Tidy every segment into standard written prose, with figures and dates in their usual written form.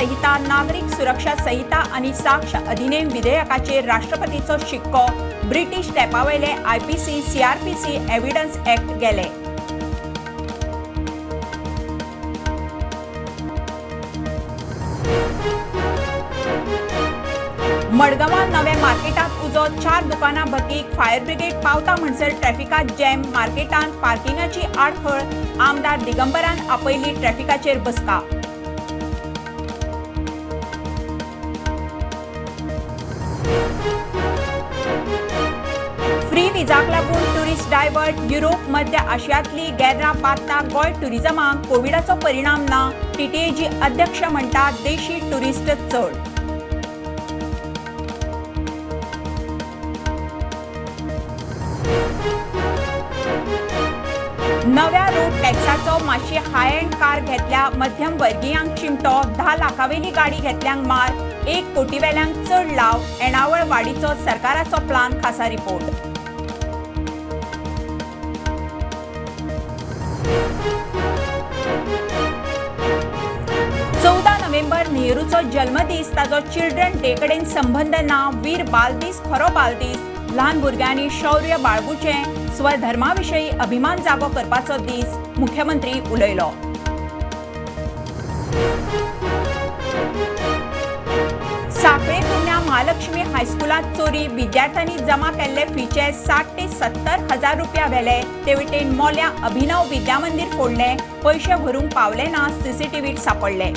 संहिता, नागरीक सुरक्षा संहिता आनी साक्ष अधिनेम विधेयकाचेर राष्ट्रपतीचो शिक्को. ब्रिटीश तेंपावयले आयपीसी, सीआरपीसी, एव्हिडन्स ऍक्ट गेले. मडगांवां नव्या मार्केटांत उजो, 4 दुकानां भकीक. फायर ब्रिगेड पावता म्हणसर ट्रॅफिकात जॅम. मार्केटांत पार्किंगाची आडखळ. आमदार दिगंबरान आपयली ट्रॅफिकाचेर बसका. फ्री विजाक लागून टुरिस्ट डायवर्ट. युरोप, मध्य आशियांतली गॅर्रा बादता गोंय टुरिझमाक कोविडाचो परिणाम ना. टीटीएजी अध्यक्ष म्हणटात देशी टुरिस्ट चड. नव्या रोड टॅक्साचो मातशी हाय एंड कार घेतल्या मध्यम वर्गीयांक चिमटो. 10 लाखावेली गाडी घेतल्यांक मार, 1 कोटीवेल्यांक चड लाव. येणावळ वाडीचो सरकाराचो प्लान. खासा रिपोर्ट. 14 नोव्हेंबर नेहरूचो जल्मदीस, ताजो चिल्ड्रन डे कडेन संबंद ना. वीर बालदीस खरो बालदीस. ल्हान भुरग्यांनी शौर्य बाळगुचें, स्वधर्मा विशीं अभिमान जागो करपाचो दीस. मुख्यमंत्री उलयलो. सांखळे पुण्या महालक्ष्मी हायस्कुलांत चोरी. विद्यार्थ्यांनी जमा केल्ले फीचे 60 ते 70 हजार रुपया व्हेले. ते वटेन मोल्या अभिनव विद्या मंदिर फोडले. पयशे व्हरूंक पावले ना. सीसीटीव्हीत सापडले.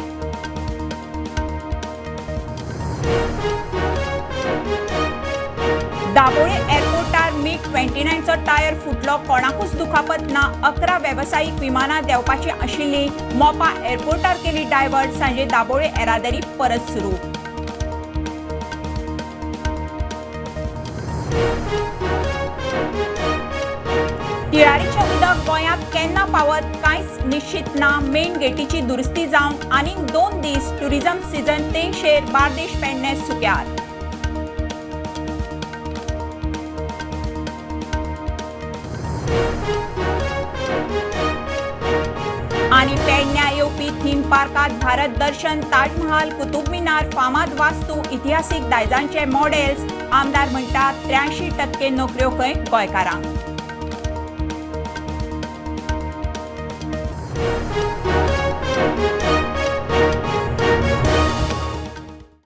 दाबोळे एअरपोर्टार मिग 29चो टायर फुटलो. कोणाकूच दुखापत ना. 11 वेवसायीक विमानां देंवपाची आशिल्ली. मोपा एअरपोर्टार केली डायवर्ट. सांजे दाबोळे येरादारी परत सुरू. तिळारीचें उदक गोंयांत केन्ना पावत कांयच निश्चित ना. मेन गेटीची दुरुस्ती जावंक आनीक 2 दीस. टुरिझम सीझन तेंगशेर. बार्देश, पेडणे सुक्यार. आनी पेडण्या येवपी थीम पार्कात भारत दर्शन, ताजमहाल, कुतुब मिनार, फामाद वास्तू, इतिहासीक दायजांचे मॉडेल्स. आमदार म्हणटात 83% नोकऱ्यो खंय गोंयकारांक.